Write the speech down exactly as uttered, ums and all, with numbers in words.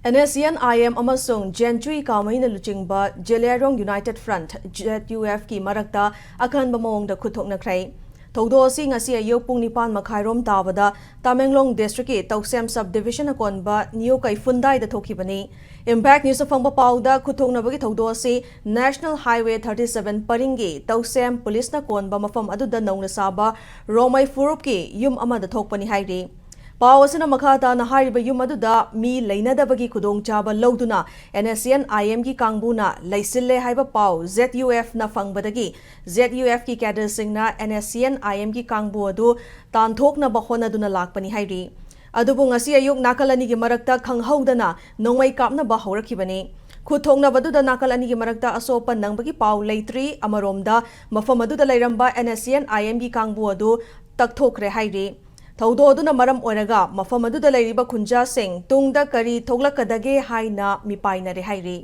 NSCN-IM ꯑꯃꯁꯨꯡ ꯖꯦꯟꯆꯨꯏ ꯀꯥꯃꯩꯅ ꯂꯨꯆꯤꯡꯕ Zeliangrong United Front, ZUF-ꯀꯤ ꯃꯔꯛꯇ ꯑꯀꯟꯕ ꯃꯑꯣꯡꯗ ꯈꯨꯠ ꯊꯣꯛꯅꯈ꯭ꯔꯦ꯫ ꯊꯧꯗꯣꯛ ꯑꯁꯤ ꯉꯁꯤ ꯑꯌꯨꯛ ꯄꯨꯡ ꯅꯤꯄꯥꯟ ꯃꯈꯥꯏꯔꯣꯝ ꯇꯥꯕꯗ ꯇꯃꯦꯡꯂꯣꯡ district-ꯀꯤ ꯇꯧꯁꯦꯝ sub-division ꯑꯀꯣꯟꯕ ꯅꯤꯌꯨ ꯀꯩꯐꯨꯟꯗꯥꯏꯗ ꯊꯣꯛꯈꯤꯕꯅꯤ꯫ Impact News-ꯅ ꯐꯪꯕ ꯄꯥꯎꯗ, ꯈꯨꯠ ꯊꯣꯛꯅꯕꯒꯤ ꯊꯧꯗꯣꯛ ꯑꯁꯤ National Highway thirty seven ꯄꯔꯤꯡꯒꯤ ꯇꯧꯁꯦꯝ police-ꯅ ꯀꯣꯟꯕ ꯃꯐꯝ ꯑꯗꯨꯗ ꯅꯧꯅ ꯁꯥꯕ ꯔꯣꯃꯩ ꯐꯨꯔꯨꯞꯀꯤ ꯌꯨꯝ ꯑꯃꯗ ꯊꯣꯛꯄꯅꯤ ꯍꯥꯏꯔꯤ꯫ ꯄꯥꯎ ꯑꯁꯤꯅ ꯃꯈꯥ ꯇꯥꯅ ꯍꯥꯏꯔꯤꯕ ꯌꯨꯝ ꯑꯗꯨꯗ ꯃꯤ ꯂꯩꯅꯗꯕꯒꯤ ꯈꯨꯗꯣꯡꯆꯥꯕ ꯂꯧꯗꯨꯅ NSCN-IM-ꯒꯤ ꯀꯥꯡꯕꯨꯅ ꯂꯩꯁꯤꯜꯂꯦ ꯍꯥꯏꯕ ꯄꯥꯎ ZUF-ꯅ ꯐꯪꯕꯗꯒꯤ ZUF-ꯀꯤ cadre-ꯁꯤꯡꯅ NSCN-IM-ꯒꯤ ꯀꯥꯡꯕꯨ ꯑꯗꯨ ꯇꯥꯟꯊꯣꯛꯅꯕ ꯍꯣꯠꯅꯗꯨꯅ ꯂꯥꯛꯄꯅꯤ ꯍꯥꯏꯔꯤ꯫ ꯑꯗꯨꯕꯨ ꯉꯁꯤ ꯑꯌꯨꯛ ꯅꯥꯀꯜ ꯑꯅꯤꯒꯤ ꯃꯔꯛꯇ ꯈꯪꯍꯧꯗꯅ ꯅꯣꯡꯃꯩ ꯀꯥꯞꯅꯕ ꯍꯧꯔꯛꯈꯤꯕꯅꯤ꯫ ꯈꯨꯠ ꯊꯣꯛꯅꯕꯗꯨꯗ ꯅꯥꯀꯜ ꯑꯅꯤꯒꯤ ꯃꯔꯛꯇ ꯑꯁꯣꯛ ꯑꯄꯟ ꯅꯪꯕꯒꯤ ꯄꯥꯎ ꯂꯩꯇ꯭ꯔꯤ꯫ ꯑꯃꯔꯣꯝꯗ, ꯃꯐꯝ ꯑꯗꯨꯗ ꯂꯩꯔꯝꯕ NSCN-IM-ꯒꯤ ꯀꯥꯡꯕꯨ ꯑꯗꯨ ꯇꯛꯊꯣꯛꯈ꯭ꯔꯦ ꯍꯥꯏꯔꯤ꯫ ꯊꯧꯗꯣꯛ ꯑꯗꯨꯅ ꯃꯔꯝ ꯑꯣꯏꯔꯒ ꯃꯐꯝ ꯑꯗꯨꯗ ꯂꯩꯔꯤꯕ ꯈꯨꯟꯖꯥꯁꯤꯡ ꯇꯨꯡꯗ ꯀꯔꯤ ꯊꯣꯛꯂꯛꯀꯗꯒꯦ ꯍꯥꯏꯅ ꯃꯤꯄꯥꯏꯅꯔꯦ ꯍꯥꯏꯔꯤ꯫